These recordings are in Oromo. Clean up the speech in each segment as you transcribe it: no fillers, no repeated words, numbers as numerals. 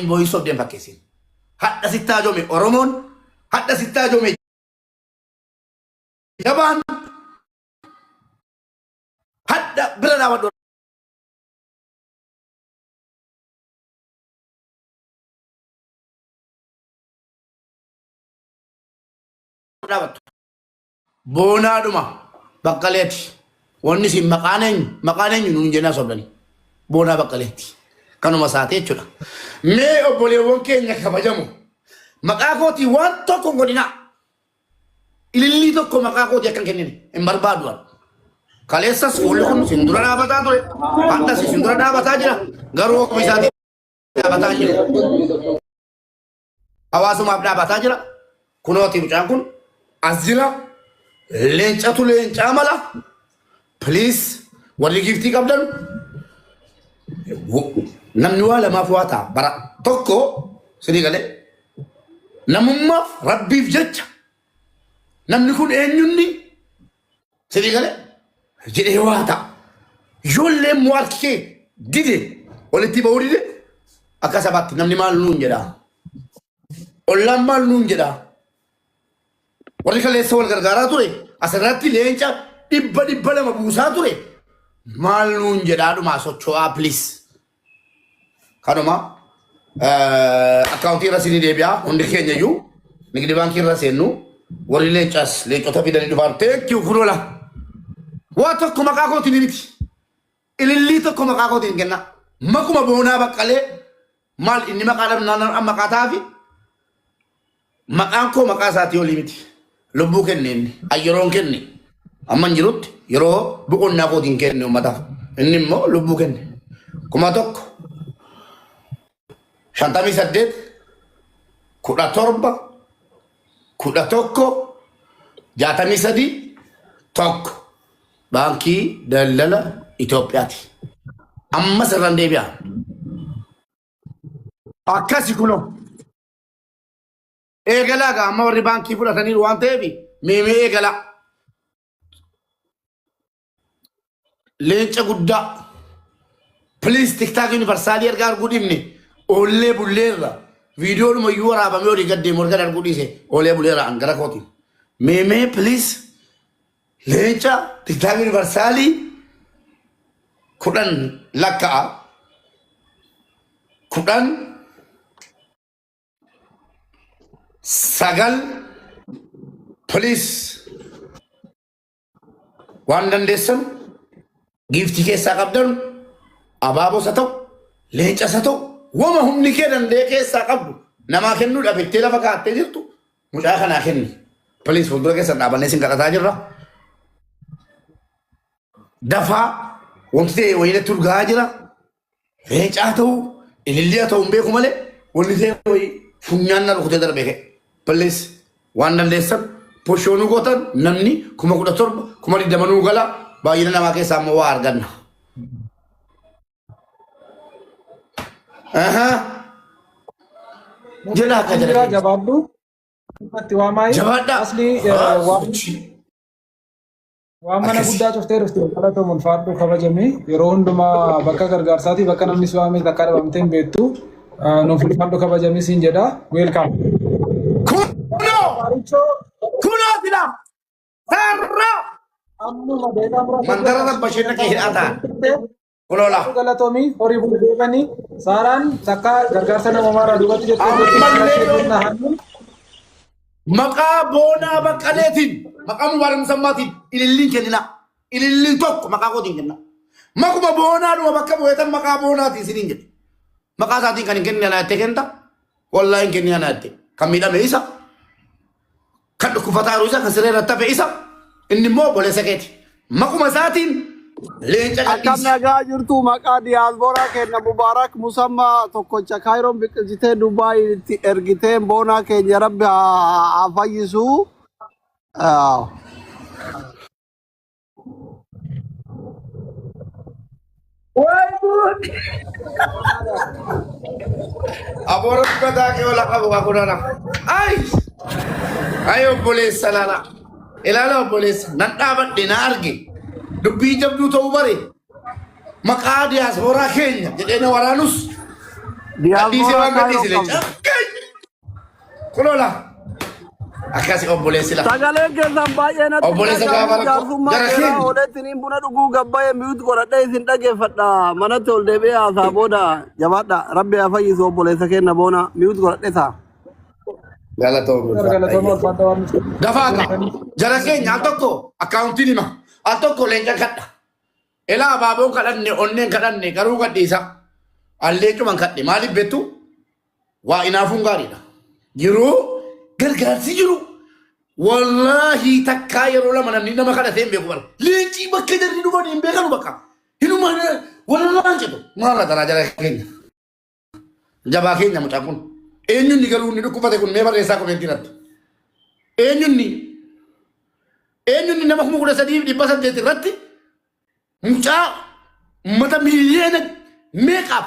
Booyin sobdeen fakkeessin. Hadha sitti haajome Oromoon, hadha sitti haajome jabaan, hadha bira dhaabadhu. Dhaabattu. Boonaadhuma Baqqaleeti. Wanni isin maqaan eenyu maqaan eenyu nuun jennaa sobdani. Boonaa Baqqaleeti. Kanuma isaati jechuudha. Mee obboleewwan keenya kabajamu maqaa kootii waan tokko hin godhinaa. Ilillii tokko maqaa kootii akka hin kennine hin barbaadu ani. Kaleessas fuulli kun isin dura dhaabataa ture. Hadhas isin dura dhaabataa jira. Garuu ofii isaatii dhaabataa hin jiru. Hawaasumaaf dhaabataa jira. Kunooti mucaan kun as jira. Leencatu leencaa mala. Please warri giiftii qabdan namni waa lamaaf waa ta'a. Bara tokko sinii galee namummaaf rabbiif jecha namni kun eenyunni sinii galee jedhee waa ta'a. Ijoollee immoo harki kee dide walitti ba'uu dide akka sabaatti namni maal nuun jedhaa. Ollaan maal nuun jedhaa. Warri kaleessa wal gargaaraa ture asirratti leenca 200 buusaa ture maal nuun jedhaa dhumaa socho'aa please. Kanuma akkaawuntii irra isinii deebi'a hundi keenya iyyuu nigdi baankii irra seennu warri leencaas leencota fidanii dhufaan thank you kunola. Waa tokko maqaa kootiin miti. Ilillii tokko maqaa kootiin kenna. Maquma Boonaa Baqqalee maal inni maqaa dhabnaan maqaa ta'aafi Maqaan koo maqaa isaatii olii miti. Lubbuu kenne inni. An yeroon kenne. Amma hin jirutti yeroo boqonnaa kootiin kenne uummataaf. Inni immoo lubbuu kenne. 1000 58 17 11 63 1 baankii daldala Itoophiyaati. Amma sirran deebi'a. Akkasi kunoo. Eegalaa gaa amma warri baankii fudhataniiru waan ta'eef meemee eegalaa. Leenca guddaa. Please tiktaak yuunivarsaalii erga arguu dhibne oollee bulleerra viidiyoodhuma iyyuu waraabamee olii gad deemu erga arguu dhiise oolee buleera an gara kootiin. Meemee please leenca tiktaak yuunivarsaalii 10 lakka'a. 10 9 please waan dandeessan giiftii keessaa qabdan abaabos haa ta'u leencas haa ta'u wama humni kee danda'e keessaa qabdu namaa kennuu dhabettee lafa kaa'attee jirtu mucaa kanaa kenni. Please fuuldura keessan dhaabannee isin kadhataa jirra. Dafaa wanti ta'e wayinatti urgaa'aa jira. Leencaa ta'uu ilillii haa ta'uu hin beeku malee wanni ta'e wayii funyaan na rukutee darbee ka'e. Please waan dandeessan pushoo nu gootan namni 17,000 20,000 nuu gala baay'ina namaa keessaa immoo waa arganna. Ahaa. Jedha akka jala Jira keenya. jabaadhu. Itti waamaayi. Jabaadhaa. Asli waan Waan mana Akkasi. guddaa cuftee dhufte galatoom ulfaadhu kabajami. Yeroo hundumaa bakka gargaarsaati bakka namni si waame takka dhabamtee hin beektu. Nuuf ulfaadhu kabajami siin jedha. Welcome. Kunoo! Arichoo Kunoo sila! Sarraa! ammuma daqiiqaa muraasa Mandara rabba ishee dhaqee hidhaa ta'an. Kunoo laa. Galatoomii horii bulu deemanii Saaraan takka gargaarsa namoomaa irraa duubatti jettee Ammallee yoo na hannu. Maqaa Boonaa Baqqaleetiin maqaa Mubaarak Musammaatiin ililliin kenninaa. Ililliin tokko maqaa kootiin kennaa. Maquma Boonaadhuma bakka bu'eetan maqaa Boonaatiin isiniin jedhe. Maqaa isaatiin kan hin kennine anaa jettee kennita. Wallaahi hin kennine anaa jettee. Kan miidhame isa. Kan dhukkufataa jiru isa. Kan siree irratti hafe isa. Inni immoo obboleessa keeti. Maquma isaatiin leenca Akkam gadhiisi. nagaa jirtu maqaa diyaasporaa keenya Mubaarak Musammaa tokkocha Kaayiroon biqilchitee Dubaay itti ergitee boonaa keenya rabbi haa fayyisu. Ah, Waay guud! Aboora dubbataa kee ola qabu kaa kunana. Ay! Ay obboleessa laala. Ilaala obboleessa. Nan dhaabadhe na arge. Dubbii jabduu ta'uu bare. Maqaa diyaaspooraa keenya jedhee na waraanus. Gadhiisee Diyaaspooraa waan gadhiise Kaayiroon leenca. qabda. Kunoola. Akkasi obboleessi lafa. Sagaleen keessan baay'ee natti Obboleessa gaafa dhaga'amu rakkoo jaarsummaa jara dheeraa keenya. oolettiniin buna dhuguu gabbaa'ee miyuut godhadhee isin dhageeffadha. Manatti ol deebi'ee haasaa booda jabaadha. Rabbi haa fayyisu obboleessa keenya boona miyuut godhadhe ta'a. Galatoomuu Galatooma ulfaadha. ulfaadha waan nuti Dafaa gaa. gootaniif. Jara keenya al tokko akkaawuntiin hima. Al tokko leenca kadha. Elaa abaaboon kadhanne onneen kadhanne garuu gadhiisa. Alleecuman kadhe maaliif beektu? Waa inaafuun gaariidha. Yeroo gargaarsi jiru wallaahi takkaa yeroo lama namni nama kadhatee hin beeku bara. Leencii bakka jarri dhufan hin beekanu bakka. Hinuma wallaan jedhu maal taraa jara keenya. Jabaa keenya mucaan kun. Eenyunni garuu inni dhukkubfate kun mee barreessaa komentii irratti. Eenyunni eenyunni nama 13,800 irratti mucaa uummata miiliyoona meeqaaf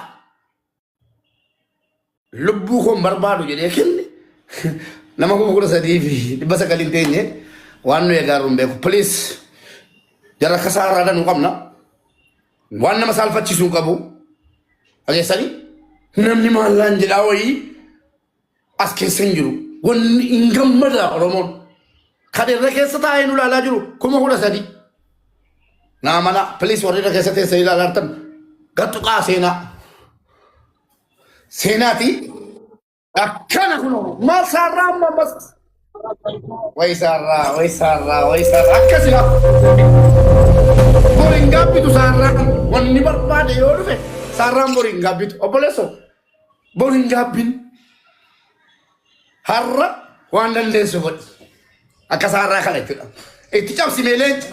lubbuu koon barbaadu jedhee kenne nama 13,900 hin teenye waan nu eegaa hin beeku. Please jara kasaa irraa danuu qabna. Waan nama saalfachiisuu hin qabu. Dhageessanii namni maallaan jedhaa wayii as keessa hin jiru. Wanni hin gammada Oromoon. Kan irra keessa taa'ee nu ilaalaa jiru 13,000. Naa mana please warri irra keessa teessanii ilaalaa jirtan gattuqaa seenaa. Seenaati akkana kunoo maal saarraa amma ammas. Way saarraa way saarraa way saarraa akkasi laa. Bor hin gaabbitu saarraan wanni barbaade yoo dhufe saarraan bor hin gaabbitu obboleessoo bor hin gaabbin har'a waan dandeessu godhi akka saarraa kana jechuudha. Itti cabsimee leenca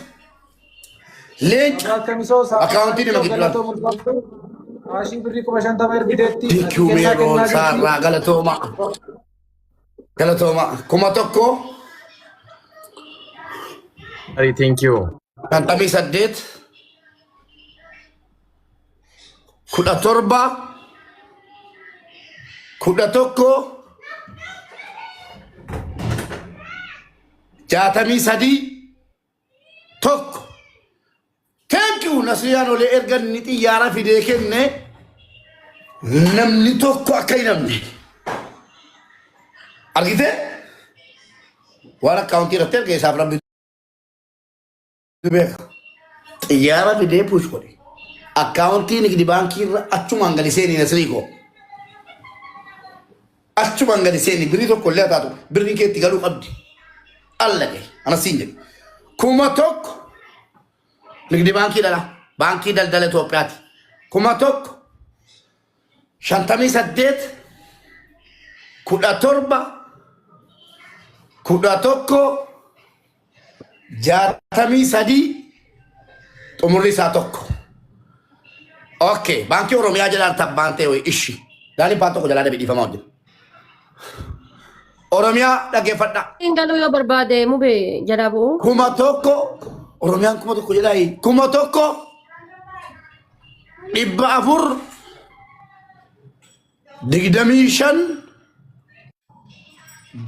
leenca Akkamisoo akkaawuntii nama gidduu galatooma ulfaadhu. Kaashii birrii 50,000 ergiteetti ati Thank you kennaa Meeroon kennaa jirti. saarraa galatooma galatooma 1000 Ari, thank you. 58 17 11 63 1. Thank you Nasriyaan olee erga inni xiyyaara fidee kenne namni tokko akka hin hafne. Argitee? Waan akkaawuntii irratti erga isaaf rabbi beeka. Xiyyaara fidee push godhe. Akkaawuntii nigdi baankii irra achumaan gadi seeni Nasrii koo. Achumaan gadi seeni birrii tokko illee haa taatu birriin kee itti galuu qabdi. Allaqe anas siin jedhe. 1000 nigdi baankii dhala. Baankii daldala Itoophiyaati. 1000 58 17 11 63 xumurri isaa 1. Okay, baankii Oromiyaa jedhaan tabbaan ta'e wayi ishi. Daaniin paan tokko jalaa dabe dhiifamaa hojjeta. Oromiyaa dhaggeeffadha. Hin galuu yoo barbaade mube jalaa bu'u. 1000 Oromiyaan 1000 jedhaa 1425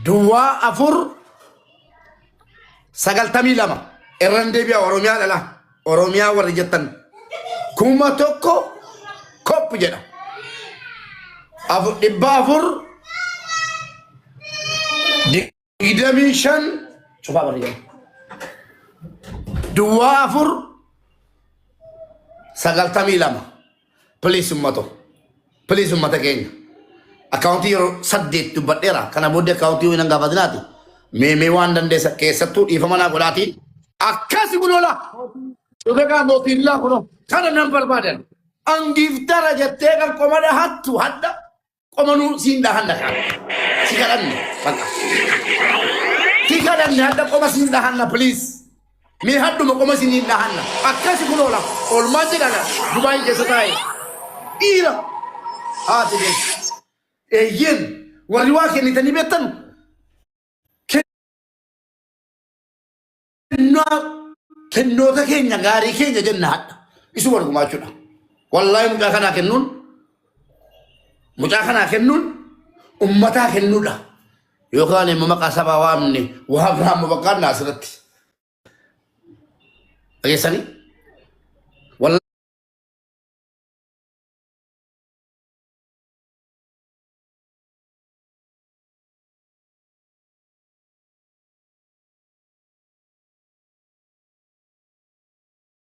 04 92 irran deebi'a Oromiyaa dhala Oromiyaa warri jettan 1000 koppi jedha 425 cufaa barri jedha 04 92. Please ummato please ummata keenya akkaawuntii yeroo saddeet dubbadheera kana booddee akkaawuntii yoo hin gaafatinaati mee mee waan dandeessa keessattuu dhiifama naa godhaatii akkasi kunoola dhugagaa mootiillaa kunoo kana nan barbaadan angiiftara jettee kan qoma dhahattu hadda qomanuu siin dhahanna kaa si kadhanne bakka si kadhanne hadda qoma siin dhahanna please mee hadduma qoma isiniin dhahanna akkasi kun oola oolmaan jedhana Dubaay keessa taa'e dhiira haati keessa eeyyeen warri waa kennitanii beektan kennaa kennoota keenya gaarii keenya jenna hadha isuma dhugumaa jechuudha. Wallaahi mucaa kanaa kennuun mucaa kanaa kennuun ummataa kennuudha. Yookaan immoo maqaa sabaa waamne waa biraa immoo bakka asirratti. Dhageessanii?